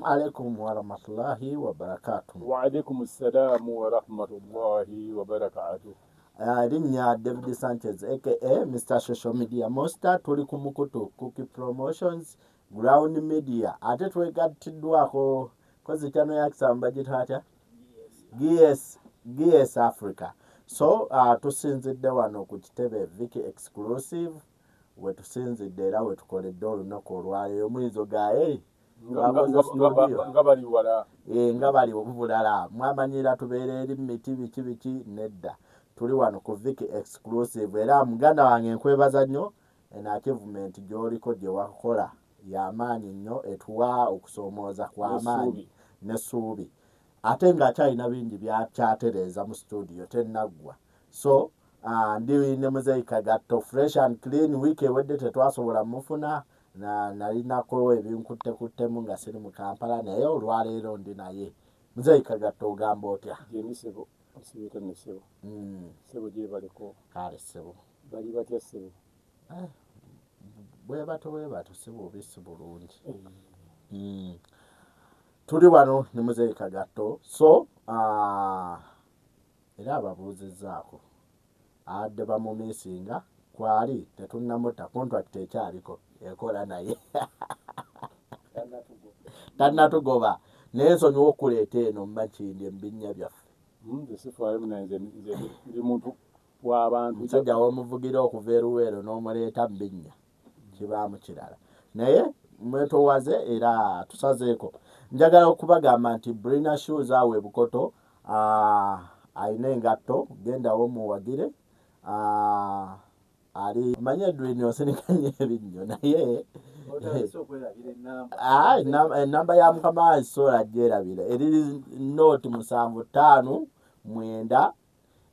Alaikum warahmatullahi wabarakatuh. Wa alaikum ssalamu warahmatullahi wabarakatuh. Linnya David Sanchez aka Mr Social Media Monster. Tuli ku mukutu Cookie Promotions Ground Media, ate twegattiddwako kozi channel ya kisamba gitata GS, GS Africa. So tusinzidde wano ku kitebe Vicky Exclusive wetusinzidde era wetukoledde olunaku olwaleero. Muyinza gaye nga bali wala, nga bali obulala mwamanyira tubeera eri miti biki biki. Nedda, tuli wano ku Vicky Exclusive. Era muganda wange nkwebaza nnyo eno achievement gy'oliko gye wakola y'amaanyi nnyo, etuwa okusoomooza kw'amaanyi n'essuubi, ate ng'akyalina bingi byakyatereeza mu studio tennaggwa. So ndi ne Muzeyi Kagatto, fresh and clean. Wiiki ewedde tetwasobola mufuna, nalinako ebinkuttekuttemu nga siri mu Kampala, naye olwaleero ndi naye. Muzeyi Kagatto, ogamba otya? Gyendi ssebo, osibeeta ne ssebo. Ssebo, gyebaleko. Kale ssebo. Bali batya ssebo? Eh, bwe bato si bubi, si bulungi. Tuli wano ne Muzeyi Kagatto. So era ababuuzizzaako abadde bamumiisinga kwali tetunnamutta, contract ekyaliko ekola naye tannatugoba, naye nsonyiwa okuleeta eno mumakindi embinnya byaffe. Nze sifaayo munaye, nze ndi muntu w'abantu. Musajja w'omuvugira okuva eruweero n'omuleeta mu binnya kibaamu kirala, naye mwetowaze era tusazeeko. Njagala okubagamba nti Brina Shoes awo ebukoto alina engatto, gendawo muwagire. Ali manye Edwin osinikanye ebinnyo naye enamba ya mukama wange sola gyerabira, eri 0 7 5 9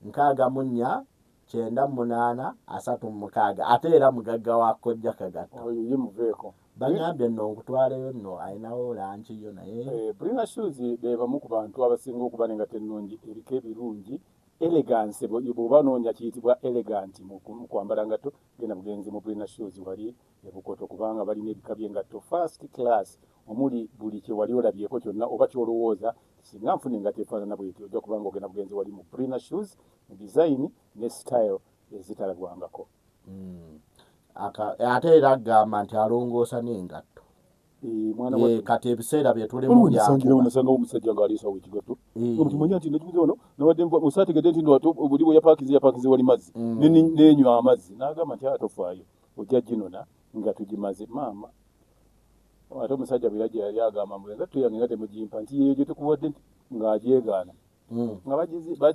64 98 36. Ate era mugagga wa Kojja Kagatto. Oyo ye muveeko. Bagambye nno nkutwaleyo nno alinawo lunch yo naye. Brina Shoes be bamu ku bantu abasinga okuba n'engatto ennungi eriko ebirungi, elegance. Bw'oba onoonya kiyitibwa elegant mu kwambala ngatto, genda bugenzi mu Brina Shoes wali ebukoto, kubanga balina ebika by'engatto first class omuli buli kye wali olabyeko kyonna oba ky'olowooza singa nfuna engatto efaanana bwetyo, ojja kubanga ogenda bugenzi wali mu Brina Shoes mu design ne style ezitalabwangako. Ate era agamba nti alongoosa n'engatto. Mwana Kati ebiseera bye tulimu byankuba nasangawo omusajja ng'aliisawo ekigatto omutimanya nti nakibuze wano nawadde osaategedde nti no buli bwe yapakinze yapakinze wali mazzi, nenywa amazzi, n'agamba nti atofaayo ojja ginona nga tugimaze maama. Ate omusajja bwe yajja yali agamba mbu engatto yange nga temugimpa, nti yeyo gye tukuwadde, ng'agyegaana nga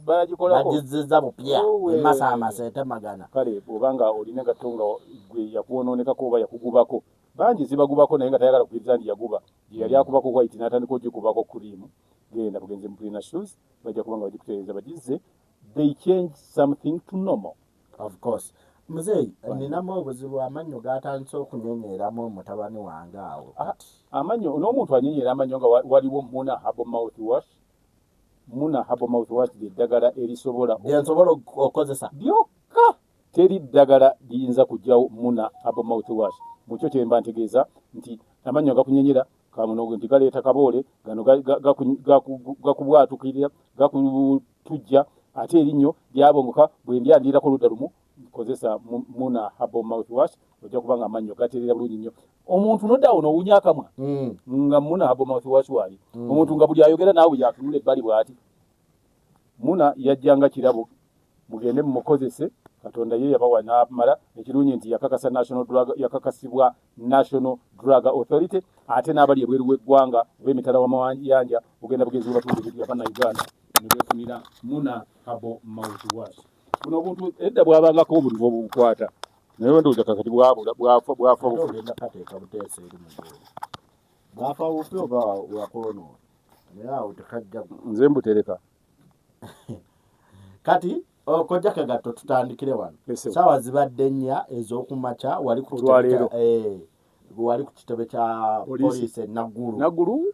bagikolako. Bagizizza bupya emasaamasa etemagana. Kale bw'oba nga olina engatto nga gwe yakwonoonekako oba yakugubako, bangi zibagubako naye nga tayagala kukkiriza nti yaguba, gye yali akubako white n'atandika ogikubako cream, genda bugenzi mu Brina Shoes, bajja kuba nga bagikutereeza bagizze. They change something to normal. Of course. Muzeeyi, ninamu obuzibu, amannyo gatandise okunyenyeeramu mutabani wange awo. Amannyo n'omuntu anyenyeera amannyo nga waliwo Muna Herbal Mouth Wash. Muna Herbal Mouth Wash lyeddagala erisobola lyensobola okukozesa lyokka. Teri ddagala liyinza kugyawo Muna Herbal Mouth Wash. Mukyo kyemba ntegeeza nti amannyo gakunyenyera kamunogo nti galeeta kaboole gano gakubwatukirira gakutujja, ate erinnyo lyabongoka. Bwe ndyandiirako oludda lumu, nkozesa Muna Herbal Mouth Wash, ojja kuba nga amannyo gaterera bulungi nnyo. Omuntu noddawo n'owunya akamwa nga Muna Herbal Mouth Wash waali. Omuntu nga buli ayogera naawe yatunula ebbali bw'ati. Muna yajjanga kirabo, mugende mumukozese. Katonda ye yabawa n'amala. Ekirungi nti yakakasa National Drug, yakakasibwa National Drug Authority, ate n'abali ebweru w'eggwanga oba emitala w'amayanja ogenda bugenzi webatunda ebintu bya Bannayuganda ne beefunira Muna Herbal Mouth Wash. Buno obuntu edda bwabangako obuntu obubukwata, naye ndowooza kakati bwabula, bwafa, bwafa Ate bufu. Ogenda kateeka buteesa eri mugoolo bwafa bufi oba wakwonoona, naye awo tekajja. Nze mbutereka. Kati Kojja Kagatto, tutandikire wano. Ese. Saawa zibadde 4 ez'okumakya wali ku kitebe Olwaleero. Wali ku kitebe kya Poliisi. poliisi e Naggulu. Naggulu.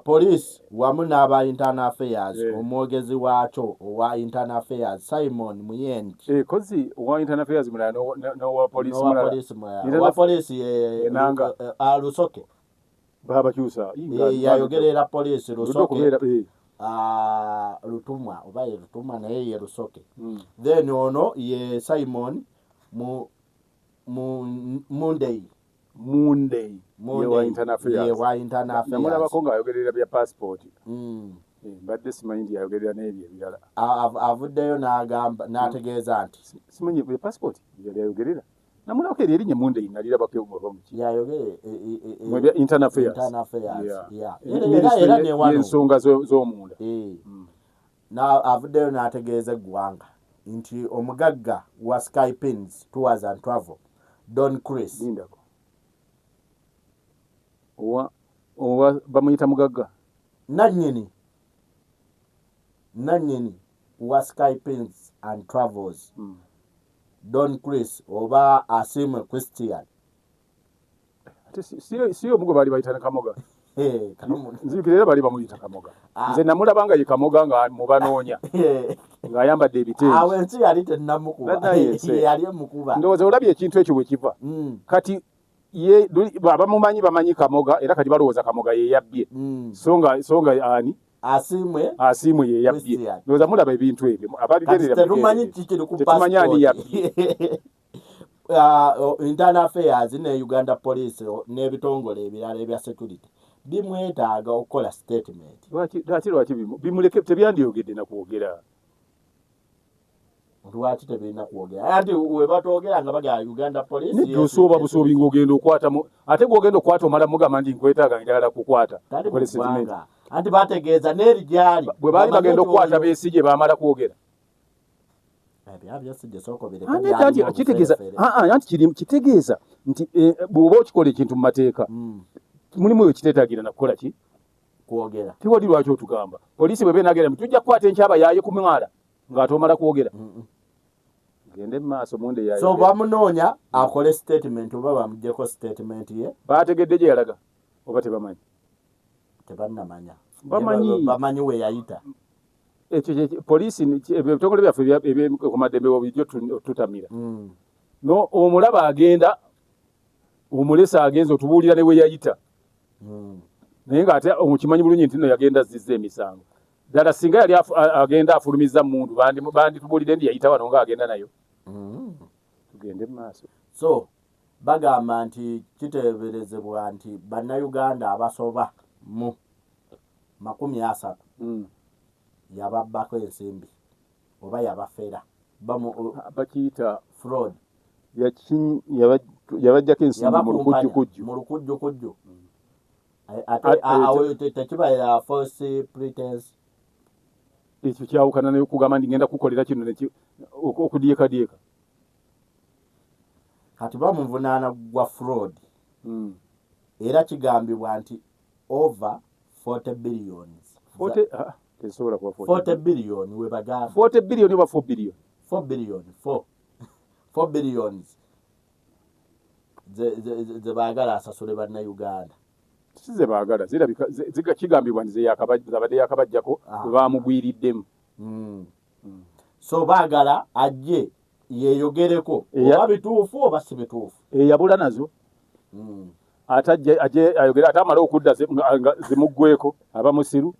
Poliisi wamu n'aba Internal Affairs, omwogezi waakyo owa Internal Affairs Simon Muyendi. Kozi owa Internal Affairs mulala n'owa poliisi n'owa mulala. Poliisi mulala. Internal Owa poliisi ye Enanga. Lusoke. Babakyusa. Yayogerera poliisi Lusoke, Lutumwa oba ye Lutumwa, naye ye Lusoke. Then ono ye Simon Mundeyi. Mundeyi yewa Internal Affairs. Yewa Internal Affairs. Namulabako ng'ayogerera bya passport. Mbadde simanyi nti yayogerera n'ebyo ebirala. Avuddeyo n'agamba, n'ategeeza nti simanyi bya passport yali ayogerera. Namulabako eri erinnya Mundeyi, nalirabako oba muki. Yayogere mu bya Internal Affairs. Internal Affairs. Yeah. Era ne wano y'ensonga z'omunda. Avuddeyo n'ategeeza eggwanga nti omugagga wa Skypins Tours and Travel, Don Chris. Lindako. Owa bamuyita mugagga? Nannyini wa Skypins and Travels, Don Chris oba Asiimwe Christian. Ate si omugo baali bayita Kamoga. Nzijukira era baali bamuyita Kamoga. Nze namulaba nga ye Kamoga nga mubanoonya. Ng'ayambadde ebiteeyi. Awo ensi yali tennamukuba. Yali emukuba. Ndowooza olabye ekintu ekyo bwe kiva. Kati ye abamumanyi bamanyi Kamoga, era kati balowooza Kamoga ye yabbye. So nga ani? Asiimwe Asiimwe ye yabbye. Ndowooza mulaba ebintu ebyo. Ababigerera tetumanyi kikiri ku tetumanyi ani yabbye. Internal Affairs ne Uganda Police n'ebitongole ebirala ebya security bimwetaaga okukola statement. Lwaki bimuleke tebyandiyogedde na kwogera? Lwaki tebirina kwogera? Anti we batwogera nga bagamba Uganda Police. Nedda, osooba busoobi ng'ogenda okwata, ate gw'ogenda okukwata omala mugamba nti nkwetaaga, njagala kukwata. Okole statement. Anti bategeeza n'eri gy'ali. Bwe baali bagenda okukwata Besigye baamala kwogera. Kitegeeza nti bw'oba okikola ekintu mu mateeka, mulimu eyo kiteetaagira na kukola ki? Kwogera. Tiwali lwaki otugamba. Poliisi bw'eba enaagenda, tujja kukwata enkyaba yaaye ku mwala ng'ate omala kwogera. Gende mu maaso Munde yaayogera. So bamunoonya akole statement oba bamuggyeko statement ye. Baategedde gye yalaga oba tebamanyi? Tebannamanya. Bamanyi. Bamanyi we yayita. Ekyo poliisi ebitongole byaffe eby'ekuumaddembe bulijjo tutamira. No omulaba agenda, omulesa agenze otubuulira ne we yayita. Naye ng'ate okimanyi bulungi nti nno yagenda azzizza emisango. Ddala singa yali agenda afulumizza mmundu, banditubuulidde nti yayita wano ng'agenda nayo. Tugende mu maaso. So bagamba nti kiteeberezebwa nti bannayuganda abasoba mu 30 yababbako ensimbi oba yabafera. Bakiyita fraud. Yabajjako ensimbi mu lukujjukujju. Mu lukujjukujju. Ate awo tekiba false pretense. Ekyo kyawukana naye okugamba nti ngenda kukolera kino okudyekadyeka. Kati bamuvunaana gwa fraud. Era kigambibwa nti over 40 billions. Tezisobola kuba 40 billion we bagamba. 40 billion oba 4 billion? 4 billion, 4. 4 billions. Ze baagala asasule bannayuganda. Si ze baagala, zirabika kigambibwa nti zabadde yakabajjako bwe baamugwiriddemu. So baagala ajje yeeyogereko oba bituufu oba si bituufu. Eyabula nazo. Ate ajje ayogere, ate amale okudda zimuggweko aba musiru.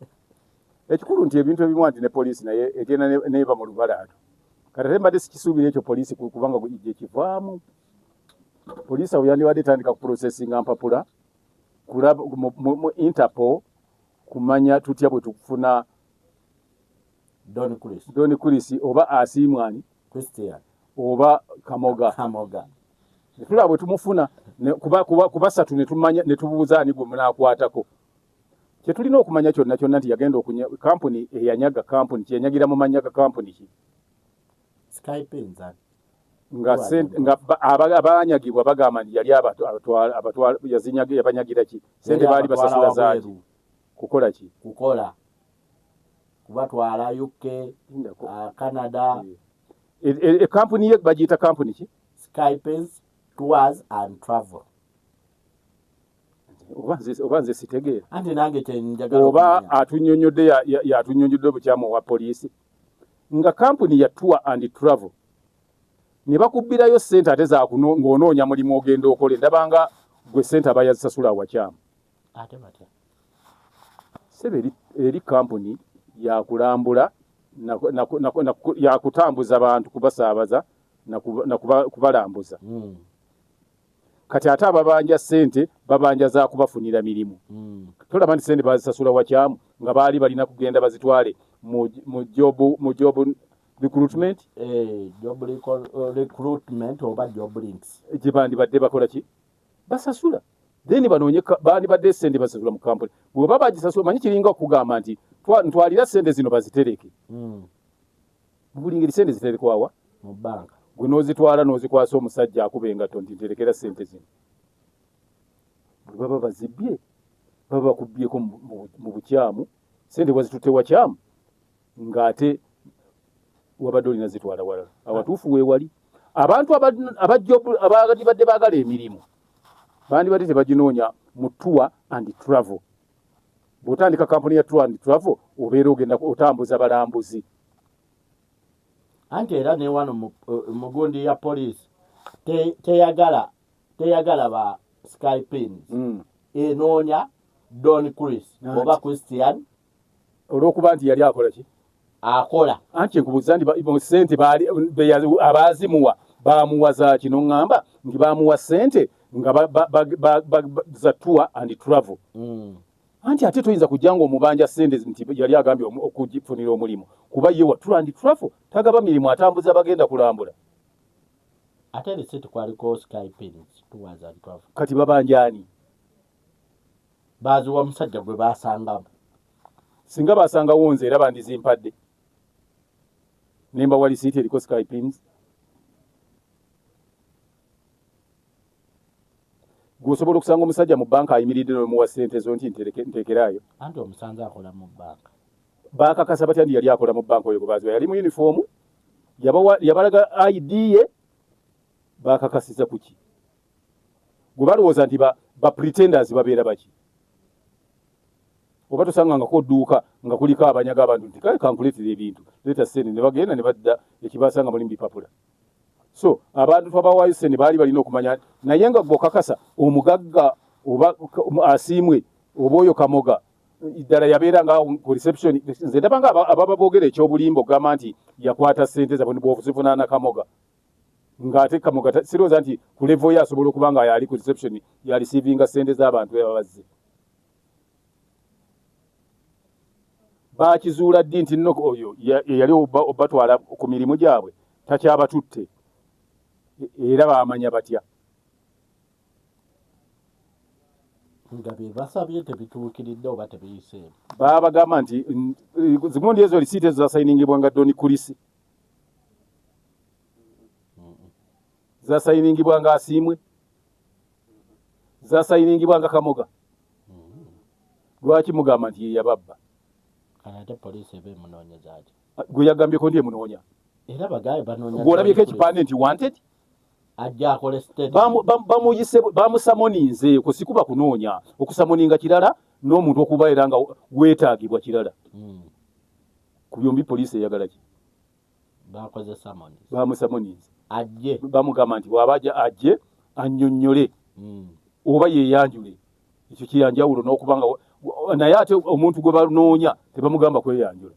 Ekikulu nti ebintu ebimu nti ne poliisi naye egenda neba mu lubalaato. Kati ate mbadde sikisuubira ekyo poliisi kubanga gye kivaamu. Poliisi awo yandibadde etandika kuprocessinga mpapula kulaba mu Interpol kumanya tutya bwe tufuna Don Chris. Don Chris oba Asiimwe Christian oba Kamoga. Kamoga. Tulaba bwe tumufuna kuba ssatu ne tumanya ne tubuuza ani gwe munaakwatako. Kye tulina okumanya kyonna kyonna nti yagenda okunya kampuni eyanyaga kampuni ki yanyagira mu mannya ga kampuni ki? Skype nza. Nga abanyagibwa bagamba nti yali abatwala yazinyaga yabanyagira ki? Sente baali basasula zaaki? Kukola ki? Kukola. Kubatwala UK, Canada. Kampuni ye bagiyita kampuni ki? Skypes Tours and Travel. Oba nze sitegeera. Anti nange kye njagala oba atunnyonnyodde yatunnyonnyodde obukyamu wa poliisi. Nga kampuni ya Tour and Travel ne bakubbirayo ssente ate ng'onoonya mulimu ogenda okole, ndabanga gwe ssente aba yazisasula awakyamu. Ate batya? Ssebo, eri kampuni yakulambula, yakutambuza bantu, kubasaabaza na kubalambuza. Kati ate ababanja ssente babanja za kubafunira mirimu. Tolaba nti sente bazisasula wakyamu, nga baali balina kugenda bazitwale mu job recruitment? Eh, job recruitment oba job links. Gye bandibadde bakola ki? Basasula, then banoonye bandibadde sente basasula mu kampuni. Bweba bagisasula, manyi kiringa okugamba nti ntwalira sente zino bazitereke. Buli ngeri sente ziterekwawa? Mu banka. Gwe n'ozitwala n'ozikwasa omusajja akuba engatto nti nterekera sente zino. Bwe baba bazibbye, baba bakubbyeko mu bukyamu. Sente wazitutte wakyamu, ng'ate wabadde olina zitwala walala awatuufu weewali. Abantu abandibadde baagala emirimu bandibadde tebaginoonya mu tour and travel. Bw'otandika kampuni ya tour and travel, obeera ogenda otambuza balambuzi. Anti era ne wano mu gundi ya poliisi teyagala ba Skypins. Enoonya Don Chris oba Christian. Olw'okuba nti yali akola ki? Akola. Anti nkubuuza nti sente abazimuwa bamuwa za kino? Ŋŋamba nti bamuwa sente nga za tour and travel. Anti ate toyinza kujja nga omubanja sente nti yali agambye okugifunira omulimu, kuba ye wa tour and travel tagaba mirimu, atambuza bagenda kulambula. Ate receipt kwaliko Skypins Tours and Travel. Kati babanjaani? Baziwa musajja gwe basangamu. Singa basangawo nze, era bandizimpadde nembawa lisiiti eriko Skypins. Gweosobola okusanga omusajja mu banka ayimiridde nomuwa sente zo nti ntekeraayo? Anti omusanze akola mu banka. Bakakasa batya nti yali akola mu banka? Oyo gwe baziwa yali mu uniform? Yabalaga ID ye? Bakakasiza kuki? Gwe balowooza nti ba pretenders babeera baki? Oba tosangangako dduuka nga kuliko abanyaga abantu nti kale kankuleetera ebintu, leeta sente, ne bagenda ne badda ekibasanga mulimu bipapula? So abantu twabawaayo sente baali balina okumanya, naye nga gwe okakasa omugagga oba Asiimwe oba oyo Kamoga ddala yabeera nga ku reception? Nze ndaba nga ababa boogera ekyobulimba okugamba nti yakwata sente zabwe bwozivunaana Kamoga, ng'ate Kamoga sirowooza nti ku level ye asobola okuba nga yali ku reception yareceivinga sente z'abantu abazze. Bakizuula ddi nti nno oyo eyali obatwala ku mirimu gyabwe takyabatutte? Era bamanya batya? Nga bye basabye tebituukiridde oba tebiyiseemu. Babagamba nti zigundi ezo, risiiti ezo zasayiningibwa nga Doni Kulisi, zasayiningibwa nga Asiimwe, zasayiningibwa nga Kamoga. Lwaki mugamba nti ye yababba? Kale ate poliisi eba emunoonyeza ki? Gwe yagambyeko nti emunoonya? Era bagabe banoonya. Gwe olabyeko ekipande nti wanted? Ajja akole statement. Bamuyise, bamusamoninze. Okwo sikuba kunoonya. Okusamoninga kirala, n'omuntu okuba era nga weetaagibwa kirala. Ku byombi poliisi eyagala ki? Bakoze summons. Bamusamoninze. Ajje. Bamugamba nti bw'aba ajje annyonnyole oba yeeyanjule. Ekyo kiyanjawulo n'okuba nga naye ate omuntu gwe banoonya tebamugamba kweyanjula.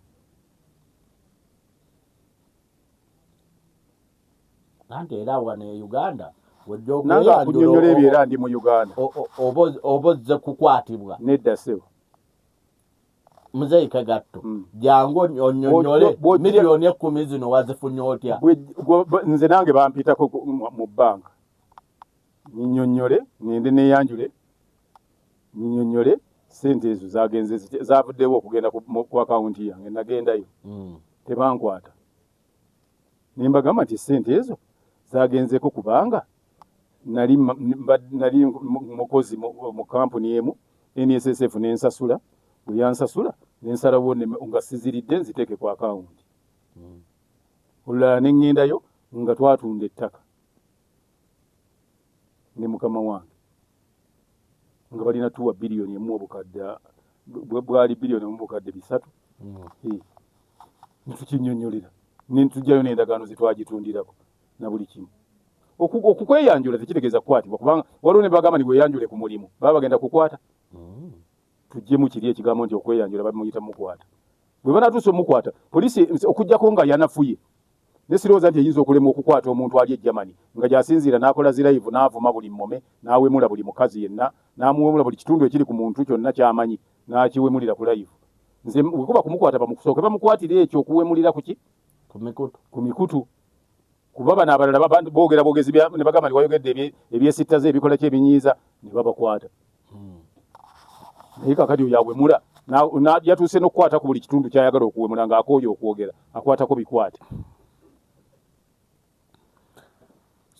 Anti era wano e Uganda wojja Nange okweyanjula akunyonnyola ebyo, era ndi mu Uganda. Oba ozze kukwatibwa. Nedda ssebo. Muzeeyi Kagatto, jangu onnyonnyole 10 millioni zino wazifunye otya? Nze nange bampitako mu bbanka nyinyonnyole, ngende neyanjule, nyinyonnyole sente ezo zagenze zavuddewo okugenda ku akawunti yange. Nagendayo, tebankwata, ne mbagamba nti sente ezo zagenzeko kubanga nali mukozi mu kampuni emu, NSSF nensasula. Bwe yansasula, nensalawo nga siziridde nziteeke ku akawunti. Olulala ne ŋŋendayo nga twatunda ettaka ne mukama wange, nga balina tuwa 1 biliyoni obukadde, bwali 1.3 biliyoni. Netukinyonyolera, netujjayo n'endagaano zetwagitundirako na buli kimu. Okukweyanjula tekitegeeza kukwatibwa, kubanga waliwo ne bagamba nti weeyanjule ku mulimu, baba bagenda kukwata. Tuggyemu kiri ekigambo nti okweyanjula bamuyita mukwata. Bwe banatuusa omukwata poliisi, okuggyako nga yanafuye, ne sirowooza nti eyinza okulemwa okukwata omuntu ali e Germany nga gy'asinziira n'akola zi live, n'avuma buli mmome, n'awemula buli mukazi yenna, n'amuwemula buli kitundu ekiri ku muntu kyonna ky'amanyi n'akiwemulira ku live. Nze bwe kuba kumukwata, bamukusooke bamukwatire ekyo okuwemulira ku ki? Ku mikutu. Ku mikutu. Kuba bano abalala boogera bwogezi ne bagamba nti wayogedde ebyesittaze, ebikola ki ebinyiiza, ne babakwata. Naye kakati oyo awemula yatuuse n'okukwata ku buli kitundu ky'ayagala okuwemula ng'akooye okwogera, akwatako bikwate.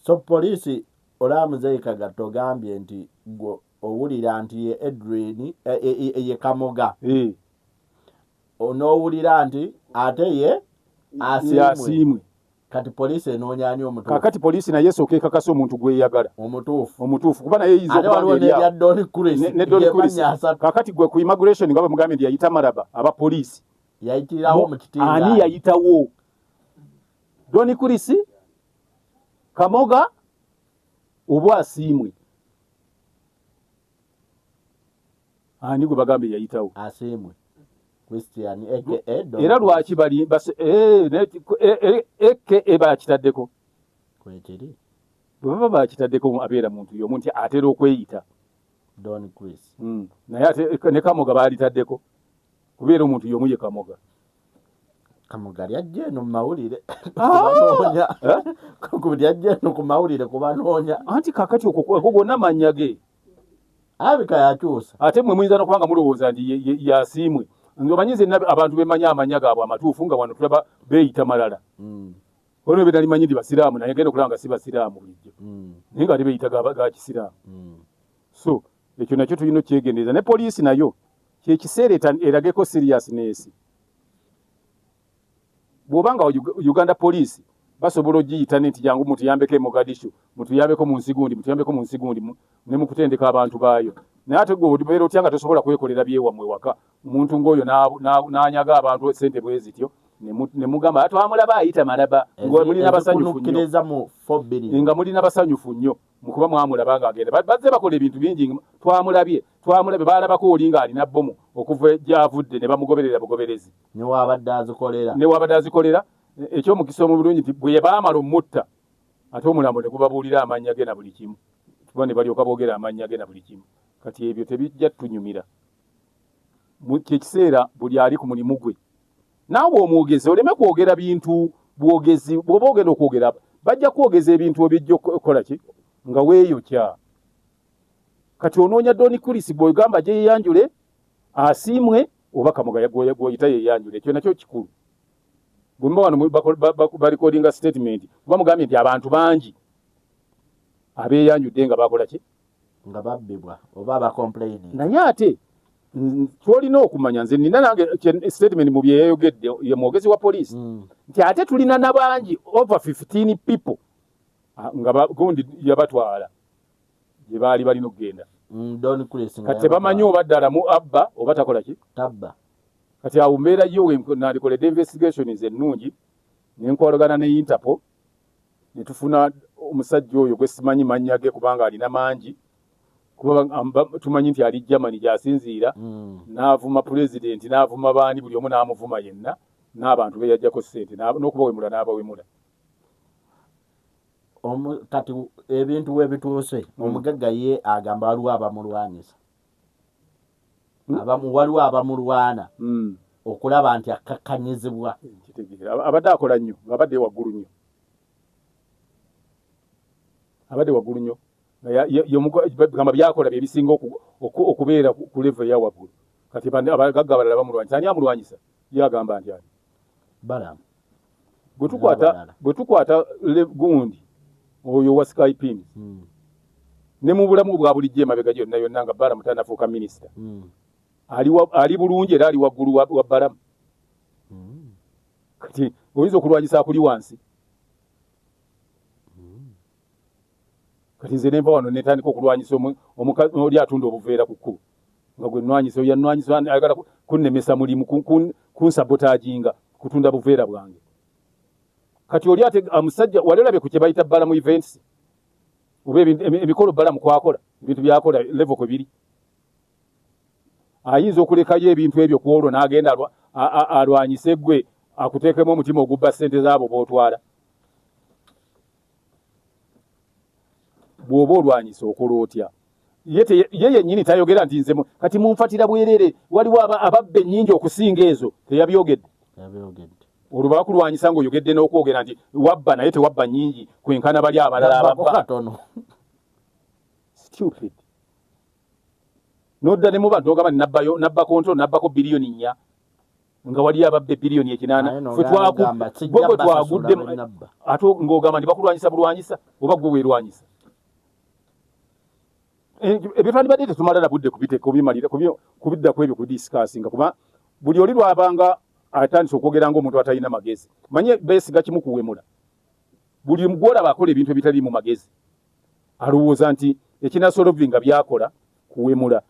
So poliisi, olaba Muzeeyi Kagatta ogambye nti gwe owulira nti ye Edwin, ye Kamoga, n'owulira nti ate ye Asiimwe. Asiimwe. Kati poliisi enoonya ani omutuufu? Kakati poliisi naye esooka ekakasa omuntu gweyagala omutuufu. Omutuufu, kuba naye eyinza Ate waliwo n'ebya Don Chris. Ne Don Chris. Kakati gwe ku immigration nga bamugambye nti yayita Maraba, aba poliisi Yayitirirawo mu kitinga. Ani yayitawo? Don Chris, Kamoga oba Asiimwe? Ani gwe bagambye yayitawo? Asiimwe Christian aka Don. Era lwaki bali aka bakitaddeko? Kwekiri. Bwe baba bakitaddeko, abeera muntu y'omu nti atera okweyita Don Chris. Naye ate ne Kamoga balitaddeko kubeera omuntu y'omu ye Kamoga. Kamoga lyajja eno mu mawulire Ah! kubanoonya. Eh? Lyajja eno ku mawulire kubanoonya. Anti kakati okwo ago gonna mannya ge. Abika yakyusa. Ate mmwe muyinza n'okuba nga mulowooza nti yasiimwe. Nze omanyi, nze abantu bemanyi amannya gaabwe amatuufu, nga wano tulaba beeyita malala. Waliwo be nali manyi nti basiraamu, naye genda okulaba nga si basiraamu bulijjo, naye nga ate beeyita ga kisiraamu. So ekyo nakyo tulina okukyegendereza. Ne poliisi nayo kyekiseera erageko seriousness. Bw'oba nga Uganda Police basobola ogiyita ne nti jangu mutuyambeko e Mogadishu, mutuyambeko mu nsi gundi, mutuyambeko mu nsi gundi, ne mu kutendeka abantu baayo, naye ate gwe obeera otya nga tosobola kwekolera byewammwe waka? Omuntu ng'oyo n'anyaga abantu sente bwe zityo, ne mugamba twamulaba ayita Malaba, nga mulina basanyufu nnyo. Ezikunukkiriza mu 4 billion. Nga mulina basanyufu nnyo mukuba mwamulaba ng'agenda. Bazze bakola ebintu bingi, twamulabye, twamulabye, baalabako oli ng'alina bbomu okuva gy'avudde ne bamugoberera bugoberezi. Newabadde azikolera. Newabadde azikolera. Ekyomukisa omulungi nti bwe baamala omutta, ate omulambo ne gubabuulira amannya ge na buli kimu, kuba ne balyoka boogera amannya ge na buli kimu. Kati ebyo tebijja tunyumira. Kyekiseera buli ali ku mulimu gwe, naawe omwogezi oleme kwogera bintu bwogezi. Bw'oba ogenda okwogera, bajja kwogeza ebintu ebijja okukola ki nga weeyokya. Kati onoonya Don Chris bw'ogamba gye yeeyanjule, Asiimwe oba Kamoga gw'oyita yeeyanjule, ekyo nakyo kikulu. Bwe muba wano barecordinga statement, kuba mugambye nti abantu bangi abeeyanjudde nga bakola ki? Nga babbibwa oba abacomplaining. Naye ate kyolina okumanya, nze nina nange statement mu bye yayogedde ye mwogezi wa poliisi, nti ate tulina nabangi over 15 people nga gundi yabatwala gye baali balina okugenda. Don Chris nga. Kati tebamanyi oba ddala mu abba oba takola ki. Tabba. Kati awo mbeera yo nandikoledde investigations ennungi, nenkwalagana ne Interpol, ne tufuna omusajja oyo gwe simanyi mannya ge kubanga alina mangi, kuba tumanyi nti ali Germany gy'asinziira, n'avuma pulezidenti, n'avuma baani, buli omu n'amuvuma yenna n'abantu be yajjako ssente, n'okubawemula n'abawemula. Kati ebintu we bituuse, omugagga ye agamba waliwo abamulwanyisa. Abamu waliwo abamulwana okulaba nti akkakkanyizibwa. Nkitegeera. Abadde akola nnyo, ng'abadde waggulu nnyo, abadde waggulu nnyo, gamba byakola bye bisinga okubeera ku level eya waggulu. Kati abagagga abalala bamulwanyisa. Ani amulwanyisa? Ye agamba nti ani? Balamu. Bwe tukwata gundi oyo wa Sky Pins, ne mu bulamu bwa bulijjo emabega yonna yonna nga Balamu tanafuuka minisita, ali bulungi era ali waggulu wa Balamu. Kati oyinza okulwanyisa akuli wansi? Kati nze nenva wano netandika okulwanyisa oli atunda obuveera ku kkubo, nga gwe nnwanyisa, oyo annwanyisa ayagala kunnemesa mulimu, kunsabotaginga kutunda buveera bwange. Kati oli ate omusajja wali olabye ku kye bayita Balamu Events? Oba emikolo Balamu kwakola, ebintu byakola level kwe biri. Ayinza okulekayo ebintu ebyo ku olwo n'agenda alwanyise ggwe akuteekemu omutima ogubba ssente zaabo b'otwala. Bw'oba olwanyisa okola otya? Ye yennyini tayogera nti nze kati munfatira bwerere, waliwo ababba ennyingi okusinga ezo, teyabyogedde. Olwo bakulwanyisa ng'oyogedde n'okwogera nti wabba naye tewabba nnyingi kwenkana bali abalala ababba. Stupid. Nodda ne mu bantu n'ogamba nti nabbayo, nabbako ntono, nabbako biliyoni 4 nga waliyo ababba biliyoni 8. Ffe gwe gwe twagudde ate ng'ogamba nti bakulwanyisa bulwanyisa oba gwe weerwanyisa. Ebyo twandibadde tetumala na budde kubimalira kubidda ku ebyo kudiscussinga, kuba buli oli lwabanga atandise okwogera ng'omuntu atalina magezi. Manye beesiga kimu kuwemula. Buli gw'olaba akola ebintu ebitali mu magezi alowooza nti ekinasolovinga byakola kuwemula.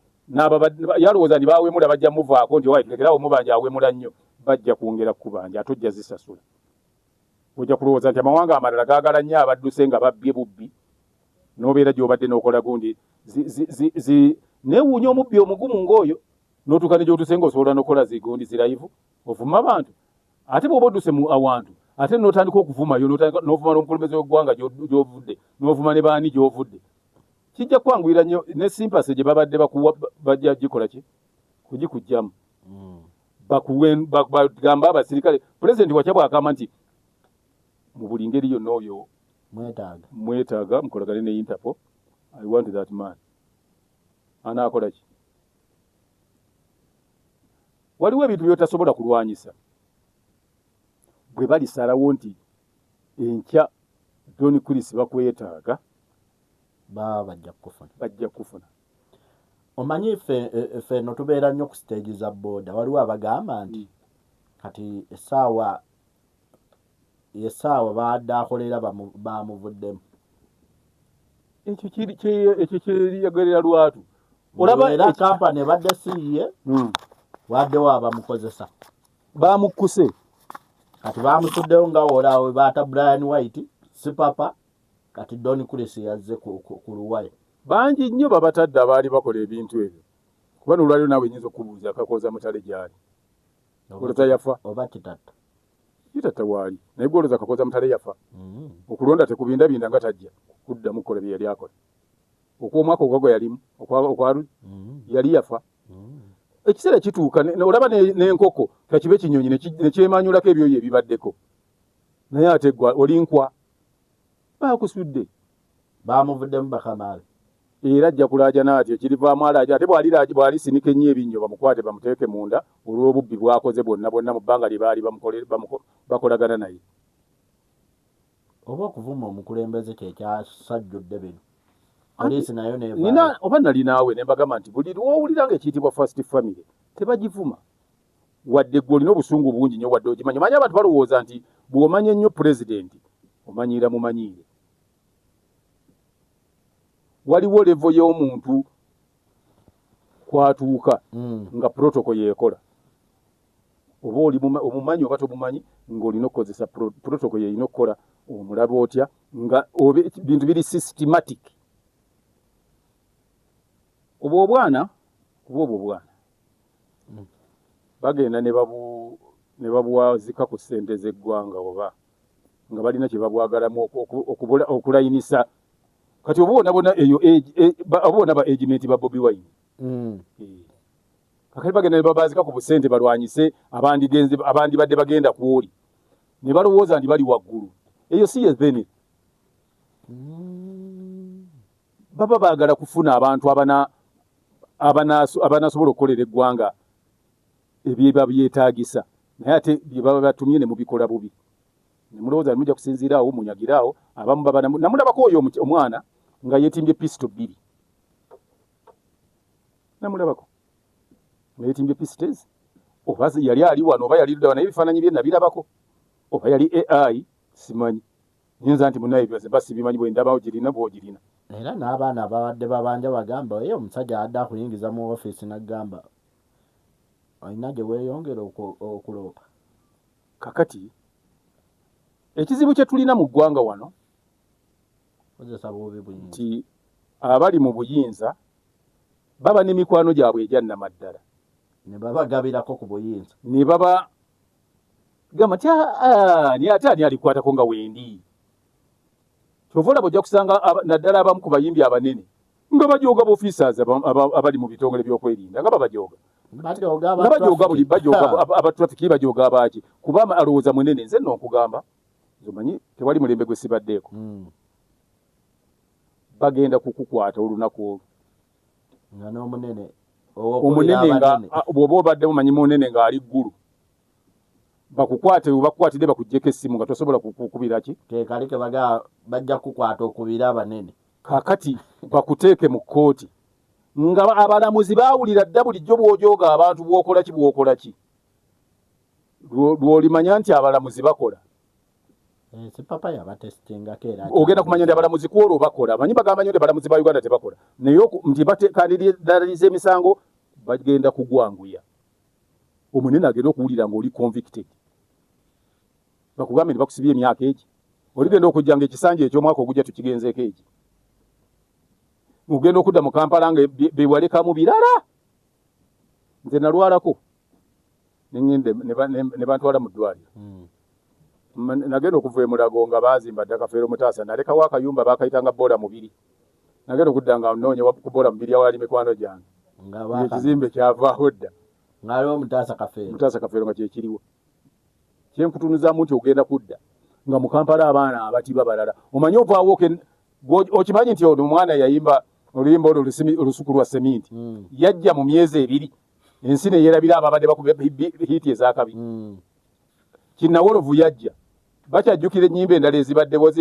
Yalowooza nti bawemula bajja muvaako nti owaye tulekerawo omubanja awemula nnyo, bajja kwongera kukubanja ate ojja zisasula. Ojja kulowooza nti amawanga amalala gaagala nnyo abadduse nga babbye bubbi, n'obeera gy'obadde n'okola gundi neewuunya omubbi omugumu ng'oyo n'otuuka ne gy'otuuse ng'osobola n'okukola zigundi zirayivu ovuma abantu. Ate bw'oba odduse mu awantu ate n'otandika okuvumayo, n'ovuma n'omukulembeze w'eggwanga gy'ovudde, n'ovuma ne baani gy'ovudde, kijja kwanguyira nnyo ne simpase gye babadde bakuwa bajja gikola ki kugikuggyamu. Bagamba abasirikale pulezidenti watya bw'agamba nti mu buli ngeri yonna oyo mwetaaga mukolagane ne Interpol. I want that man. Anaakola ki? Waliwo ebintu by'otasobola kulwanyisa. Bwe balisalawo nti enkya Don Chris bakwetaaga, baba bajja kukufuna. Bajja kukufuna. Omanyi ffe eno tubeera nnyo ku stage za boda. Waliwo abagamba nti kati essaawa essaawa baadde akolera bamuvuddemu. Ekyo kyeyagerera lwatu. Olaba era kampani ebadde si ye, waddewo abamukozesa. Bamukkuse. Kati bamusuddewo nga woolaawe baata Brian White, Sipapa, kati Don Chris yazze ku luwayo. Bangi nnyo babatadde abaali bakola ebintu ebyo. Kuba n'olwaliro naawe nnyinza okukubuuza Kakooza Mutale gy'ali. Olowooza yafa? Oba Kitatta. Kitatta waali. Naye gwe olowooza Kakooza Mutale yafa? Okulonda tekubindabinda nga tajja kuddamu kukola bye yali akola. Okw'omwaka ogwa gwe yalimu, okwa yali yafa. Ekiseera kituuka olaba n'enkoko kakibe kinyonyi ne kyemanyulako ebyoya ebibaddeko. Naye ate gwe oli nkwa. Baakusudde. Baamuvuddemu bakamaalo. Era ajja kulaajana atyo ekirivaamu alaaja ate bw'alisinika ennyo ebinnyo bamukwate bamuteeke munda olw'obubbi bw'akoze bwonna bwonna mu bbanga lye baali bakolagana naye. Oba okuvuma omukulembeze kye kyasajjudde bino. Poliisi nayo n'evaayo. Oba nali naawe ne mbagamba nti buli lw'owulira ng'ekiyitibwa first family tebagivuma. Wadde ggwe olina obusungu bungi nnyo wadde ogimanyi. Omanyi abantu balowooza nti bw'omanya ennyo pulezidenti omanyiira mumanyiire. Waliwo levo y'omuntu kwatuuka nga protocol yeekola. Oba oli omumanyi oba tomumanyi ng'olina okukozesa protocol y'erina okukola, omulaba otya nga bintu biri systematic. Obwo obwana kuba obwo obwana bagenda ne babuwazika ku ssente z'eggwanga oba nga balina kye babwagalamu okulayinisa. Kati oba bona bona eyo oba bona ba agement ba Bobi Wine. Kakati bagenda ne babazika ku busente balwanyise abandigenze abandibadde bagenda ku oli. Ne balowooza nti bali waggulu. Eyo si ye Zenith. Baba baagala kufuna abantu abanasobola okukolera eggwanga ebyeba byetaagisa. Naye ate bye baba batumye ne mubikola bubi. Ne mulowooza mujja kusinziira awo munyagire awo abamu baba namulabako oyo omwana nga yeetimbye pisito 2. Namulabako nga yeetimbye pistols oba yali ali wano oba yali ludda naye ebifaananyi bye nabirabako oba yali AI simanyi. Nyinza nti munnaye byoze mba sibimanyi bwe ndabawo girina bw'ogirina. Era n'abaana ababadde babanja bagamba ye omusajja abadde akuyingiza mu ofiisi n'agamba olina gye weeyongera okuloopa. Kakati ekizibu kye tulina mu ggwanga wano Kozesa bubi buyinza. Nti abali mu buyinza baba n'emikwano gyabwe egya nnamaddala. Ne babagabirako ku buyinza. Ne baba gamba nti ah, ani ate ani alikwatako nga wendi. Kyova olaba ojja kusanga naddala abamu ku bayimbi abanene nga bajooga ba officers abali mu bitongole by'okwerinda nga babajooga. Bajooga nga bajooga buli bajooga aba traffic bajooga abaaki kuba alowooza munene. Nze nno nkugamba, nze omanyi tewali mulembe gwe sibaddeeko. Bagenda kukukwata olunaku olwo. Nga n'omunene omunene nga bw'oba obadde omanyi munene ng'ali ggulu, bakukwate, webakukwatidde bakuggyeko essimu nga tosobola kukubira ki. Kekali ke bajja kukwata okubira abanene. Kaakati bakuteeke mu kkooti nga abalamuzi baawulira dda bulijjo bw'ojooga abantu, bw'okola ki, bw'okola ki, lw'olimanya nti abalamuzi bakola. Eh, Sipapa yabatesitingako era. Ogenda kumanya nti abalamuzi ku olwo bakola. Manyi bagamba nnyo nti abalamuzi ba Uganda tebakola, naye nti batekandiraliza emisango bagenda kugwanguya. Omunene agenda okuwulira ng'oli convicted, bakugambe nti bakusibye emyaka egi, oligenda okujja nga ekisanja eky'omwaka ogujja tukigenzeeko egi, ogenda okudda mu Kampala nga bewalekamu birala. Nze nalwalako nengende ne bantwala mu ddwaliro. Nagenda okuva e Mulago nga baazimba dda Kafeero Mutaasa, nalekawo akayumba bakayitanga Boola Mubiri. Nagenda okudda nga nnoonya ku Boola Mubiri awali mikwano gyange, ekizimbe kyavaawo dda. Ng'aliwo Mutaasa Kafeero. Mutaasa Kafeero nga kyekiriwo. Kyenkutunuzaamu nti ogenda kudda nga mu Kampala abaana abatiba balala. Omanyi ovaawo okimanyi nti ono omwana yayimba oluyimba olwo olusuku lwa seminti. Yajja mu myezi 2 ensi ne yeerabira ababadde bakuba hit ezakabi. Kinnawolovu yajja, bakyajjukira ennyimba endala ezibaddewo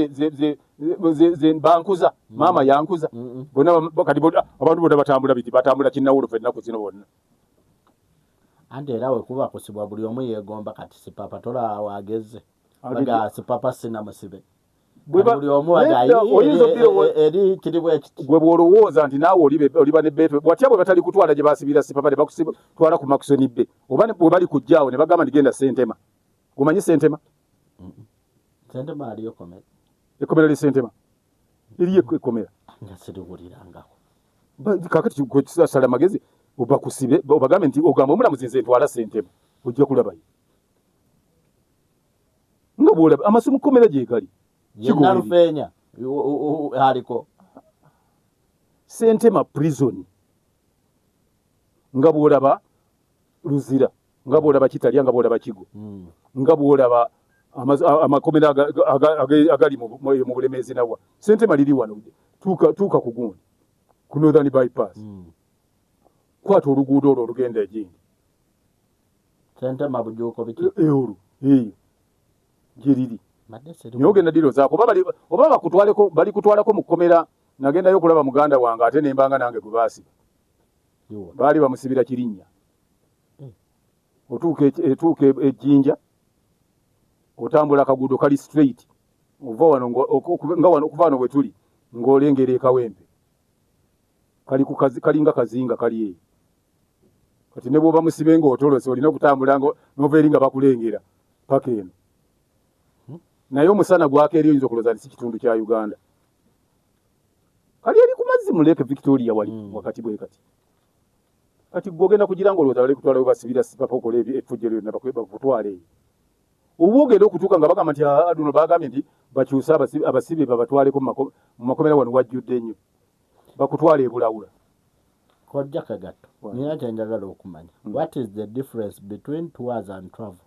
bankuza maama yankuza bonna. Kati abantu bonna batambula biti, batambula kinnawolovu ennaku zino bonna. Anti era wekuba kusibwa buli omu yeegomba. Kati Sipapa tolaba wageze, baga Sipapa sinamusibe, buli omu eri kiri bwekiti. Gwe bw'olowooza nti naawe oliba ne beeto watya bwe batali kutwala gye basibira Sipapa, ne bakutwala ku Murchison Bay, oba bwe bali kujjaawo ne bagamba nti genda Sentema. Omanyi Sentema? Sentema aliyo komera? Ekkomera lye Sentema eriyo ekkomera. Nga siriwulirangako. Kakati sala magezi obakusibe, obagambe nti ogamba omulamuzi nze ntwala Sentema, ojja kulabayo nga bwolaba amasomo kkomera gye gali. Nalufeenya aliko. Sentema prison nga bwolaba Luzira, nga bwolaba Kitalya, nga bwolaba Kigo, nga bwolaba amakomera agali mu Bulemeezi. Nawa Sentema liri wano, tuuka ku gundi ku Northern Bypass, kwata oluguudo olwo olugenda egindi. Sentema Bujuuko biki? Olwo eyo gyeriri, naye ogenda dirozaako oba bakutwaleko, bali kutwalako mu kkomera. Nagendayo okulaba muganda wange ate nembanga nange gwe baasiba, baali bamusibira Kirinnya. Otuuka etuuka Ejjinja, otambula akaguudo kali straight, ova wano nga wano, okuva wano bwe tuli ng'olengera Ekawempe, kali ku kalinga kazinga kali eyo. Kati ne bw'oba musibe ng'otolose, olina okutambula n'ova eri nga bakulengera paka eno. Naye omusana gwaka eri, oyinza okulowooza nti si kitundu kya Uganda. Kali eri ku mazzi mu Lake Victoria wali wakati bwe kati. Kati gwe ogenda kugira ng'olowooza bali kutwala we basibira Sipapa, okola effujjo lyonna bakutwala eyo. Oba ogenda okutuuka nga bagamba nti luno bagambye nti bakyuse abasibe babatwaleko mu makomera, wano wajjudde nnyo, bakutwala ebulawula. Kojja Kagatto, nina kyenjagala okumanya. What is the difference between tours and travel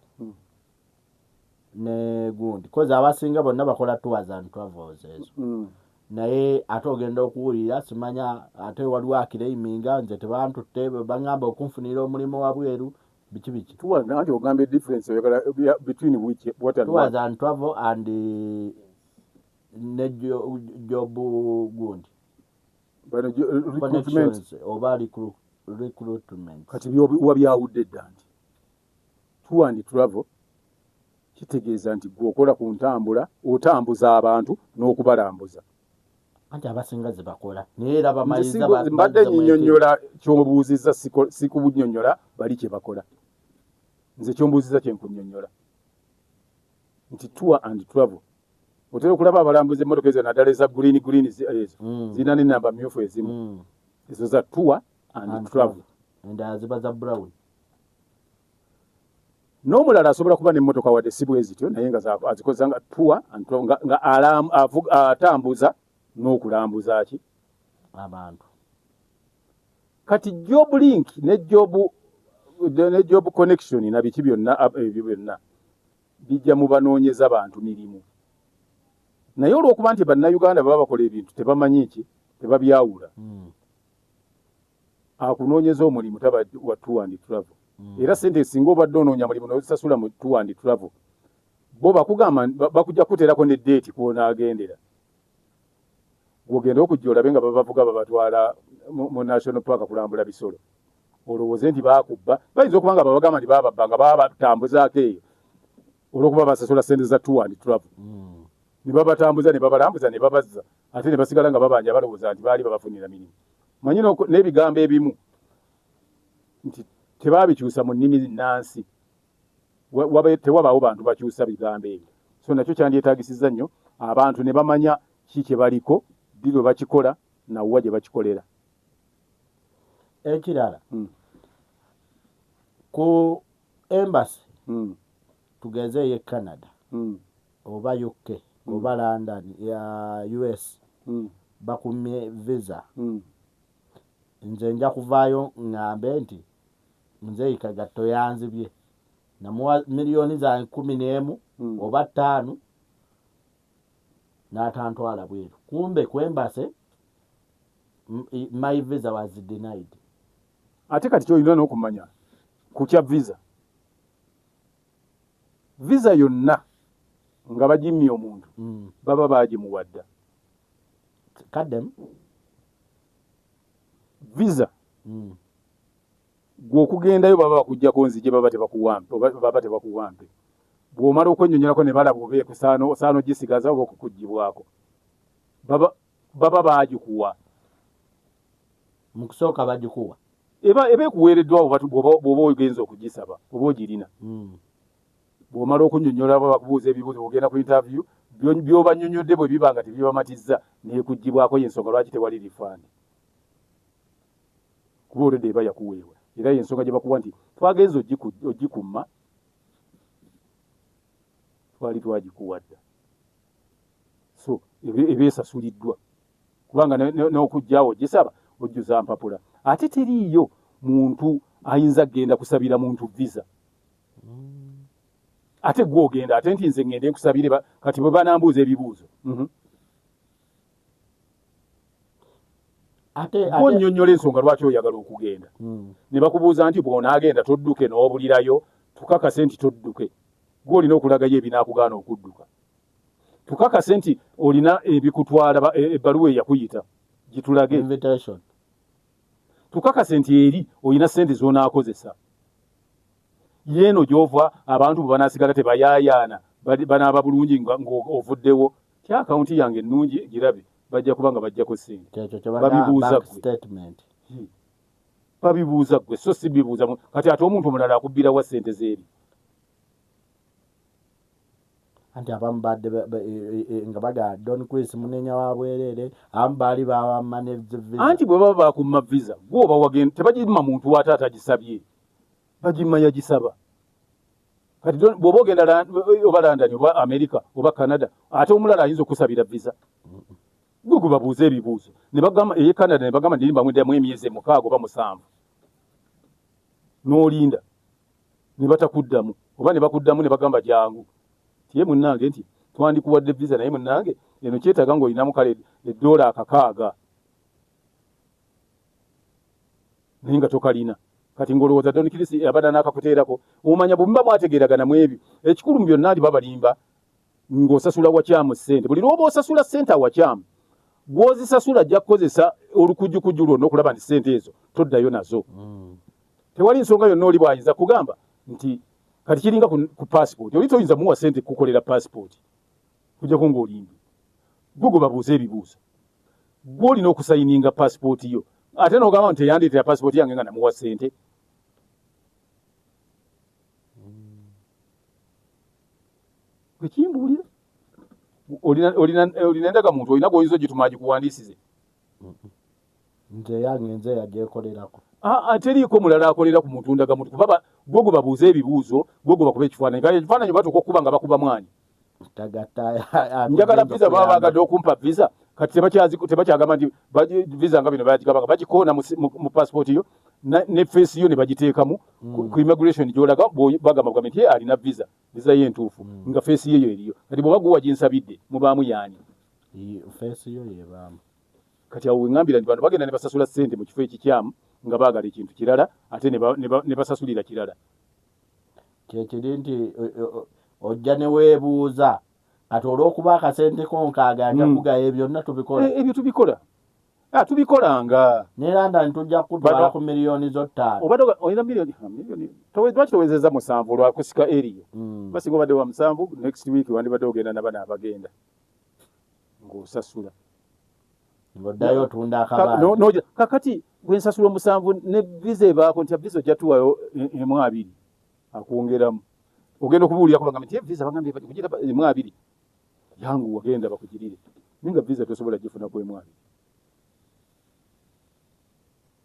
ne gundi? Kozi abasinga bonna bakola tours and travels ezo, naye ate ogenda okuwulira simanya ate waliwo aclaiminga nze tebantutte, baŋŋamba okunfunira omulimu wabweru, biki biki. Anti ogamba difference oyagala between which, what and tours and travel and ne job gundi recruitment oba recruitment. Kati wabyawudde dda nti tour and travel kitegeeza nti gwe okola ku ntambula, otambuza abantu n'okubalambuza. Anti abasinga zebakola naye era bamaliriza. Mbadde nyinyonnyola kyobuuzizza, sikunyonnyola bali kye bakola. Nze kyombuuzizza kyenkunyonnyola nti tour and travel. Otera okulaba abalambuzi emmotoka ezo naddala eza green green ezo zirina n'ennamba myufu ezimu. Ezo za tour and travel. Endala ziba za brown. N'omulala asobola kuba n'emmotoka wadde si bwe zityo, naye nga azikozesa nga tour and travel, nga atambuza n'okulambuza ki abantu. Kati job link ne job connection na biki byonna, ebyo byonna bijja mu banoonyeza bantu mirimu. Naye olw'okuba nti Bannayuganda baba bakola ebintu tebamanyi ki, tebabyawula. Akunoonyeza omulimu taba wa tour and travel. Era sente singa obadde onoonya mulimu n'ozisasula mu tour and travel, bo bakugamba bakujja kuteerako ne date kw'onaagendera. Gw'ogenda okujja olabe nga babavuga babatwala mu National Park kulambula bisolo. Olowooze nti baakubba, bayinza okuba nga babagamba nti baababba nga babatambuzaako eyo olw'okuba basasula sente za tour and travel. Ne babatambuza ne babalambuza ne babazza, ate ne basigala nga babanja balowooza nti baali babafunira mirimu. Manyi n'ebigambo ebimu nti tebaabikyusa mu nnimi nnansi, tewabaawo bantu bakyusa bigambo ebyo. So nakyo kyandyetaagisizza nnyo abantu ne bamanya ki kye baliko, ddi lwe bakikola, na wa gye bakikolera. Ekirala, ku embassy, tugeze ey'e Canada oba UK oba London ya US, bakumye visa. Nze nja kuvaayo ŋŋambe nti Muzeeyi Kagatto yanzibye, namuwa miliyoni zange 11 oba 5 n'atantwala bweru. Kumbe ku embassy my visa was denied. Ate kati ky'olina n'okumanya ku kya visa, visa yonna nga bagimmye omuntu, baba baagimuwa dda. Kaddemu. Visa gwe okugendayo baba bakuggyako nzije, baba tebakuwampe oba baba tebakuwampe. Bw'omala okwennyonnyolako ne balaba oba ekusaana osaana ogisigaza oba okukuggyibwako, baba baagikuwa. Mu kusooka bagikuwa. Eba ekuweereddwa bw'oba ogenze okugisaba oba ogirina. Bw'omala okunnyonnyola oba bakubuuza ebibuuzo, bw'ogenda ku interview, by'obannyonnyodde bwe biba nga tebibamatizza n'ekuggyibwako. Y'ensonga lwaki tewali refund, kuba already eba yakuweebwa. Era y'ensonga gye bakuwa nti twagenze ogikumma, twali twagikuwa dda. So eba esasuliddwa, kubanga n'okuggyaawo ogisaba ojjuza mpapula. Ate teriiyo muntu ayinza kugenda kusabira muntu visa. Ate gwe ogenda ate nti nze ŋŋende nkusabire, kati bwe banambuuza ebibuuzo, Ate Gw'onnyonnyola ensonga lwaki oyagala okugenda. Ne bakubuuza nti bw'onaagenda todduke n'obulirayo, tukakase nti todduke. Gwe olina okulagayo ebinaakugaana okudduka. Tukakase nti olina ebikutwala, ebbaluwa eyakuyita gitulage. Invitation. Tukakase nti eri olina ssente z'onaakozesa. Yeeno gy'ova abantu bwe banaasigala tebayaayaana, banaaba bulungi nga ovuddewo. Ti akawunti yange ennungi girabe, bajja kuba nga bajjako ssente. Kyekyo kye bagamba Babibuuza bank ggwe. statement. Babibuuza ggwe, so si bibuuza kati ate omuntu omulala akubbirawa ssente z'eri? Anti abamu badde nga baga Don Chris munenya wa bwereere, abamu baali bawamma ne visa. Anti bwe baba bakumma visa, gwe oba wagenda, tebagimma muntu w'ate atagisabye, bagimma yagisaba. Kati bw'oba ogenda oba London oba America oba Canada, ate omulala ayinza okusabira visa? Gwe gwe babuuza ebibuuzo ne bagamba eye Canada, ne bagamba ndirimba mweddamu emyezi 6 oba 7, n'olinda ne batakuddamu, oba ne bakuddamu ne bagamba jangu. Tiye munnange nti twandikuwadde visa, naye munnange eno kyetaaga ng'olinamu kale eddoola 60, naye nga tokalina. Kati ng'olowooza Don Chris abadde n'akakuteerako? Omanya bwe muba mwategeeragana mu ebyo. Ekikulu mu byonna nti babalimba ng'osasula wakyamu ssente. Buli lw'oba osasula ssente awakyamu, gw'ozisasula ajja kukozesa olukujjukujju lwonna okulaba nti ssente ezo toddayo nazo. Tewali nsonga yonna oli bw'ayinza kugamba nti kati kiringa ku passport. Oli toyinza muwa ssente kukukolera passport kujjako ng'olimbye. Gwe gwe babuuza ebibuuzo, gwe olina okusayininga passport yo, ate n'ogamba nti teyandeetera passport yange nga namuwa ssente. Gwe kimbuulira. Olina endagamuntu, olina gwoyinza ogituma agikuwandiisize? Nze yange nze yagyekolerako. Teriiko mulala akolera ku muntu ndagamuntu, kuba gwe gwe babuuza ebibuuzo, gwe gwe bakuba ekifaananyi. Kale ekifaananyi batuuka okukuba nga bakuba mwani. Njagala visa, baba bagadde okumpa visa, kati tebakyagamba nti visa nga bino bagigabanga, bagikoona mu passport yo ne face yo ne bagiteekamu ku immigration gy'olaga, bagamba bugambe nti alina visa, visa ye entuufu nga face ye yo eriyo. Kati bw'oba gwe waginsabidde, mubaamu yaani? Face yo yebaamu. Kati awo weŋŋambira nti bano bagenda ne basasula ssente mu kifo ekikyamu nga baagala ekintu kirala, ate ne basasulira kirala. Kyekiri nti ojja ne weebuuza, kati olw'okuba akasente ko nkaaga nja kugayo, byonna tubikola. Ebyo tubikola, tubikolanga. Ne London tujja kukutwala ku miliyoni zo 5. Obadde olina miliyoni, lwaki towezezza 7 olwakusika eriyo? Basinga obadde wa 7, next week wandibadde ogenda nabana abagenda ng'osasula. Ng'oddayo otunda akabaati. Kakati bwensasula 7 ne visa ebaako nti visa ojja tuwayo emu 2, akwongeramu, ogenda okubuulirako bagamba nti visa bagambye kugira emu 2, yangu wagenda bakugirire, naye nga visa tosobola gifuna ku emu 2,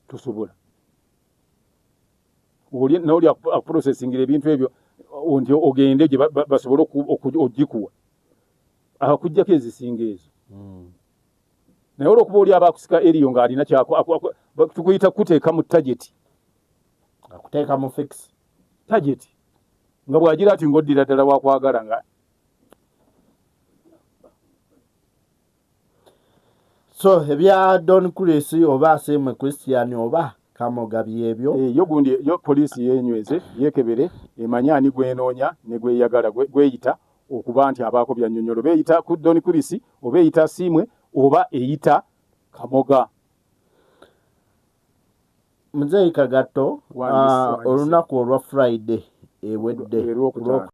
tosobola. Naoli akuprocessingira ebintu ebyo nti ogende gye basobole ogikuwa, akugjako ezisinga ezo. Naye olwokuba oli aba akusika eriyo ng'alina tukuyita kuteeka mu target. Akuteeka mu fix. Target nga bw'agira ati ng'oddira ddala wakwagala nga So ebya Don Chris oba Asiimwe Christian oba Kamoga byebyo. Yo gundi yo poliisi yenyweze, yekebere, emanye ani gwenoonya ne gweyagala gweyita okuba nti abaako byannyonnyola, oba eyita ku Don Chris, oba eyita Asiimwe, oba eyita Kamoga. Muzeeyi Kagatto, olunaku olwa Friday ewedde.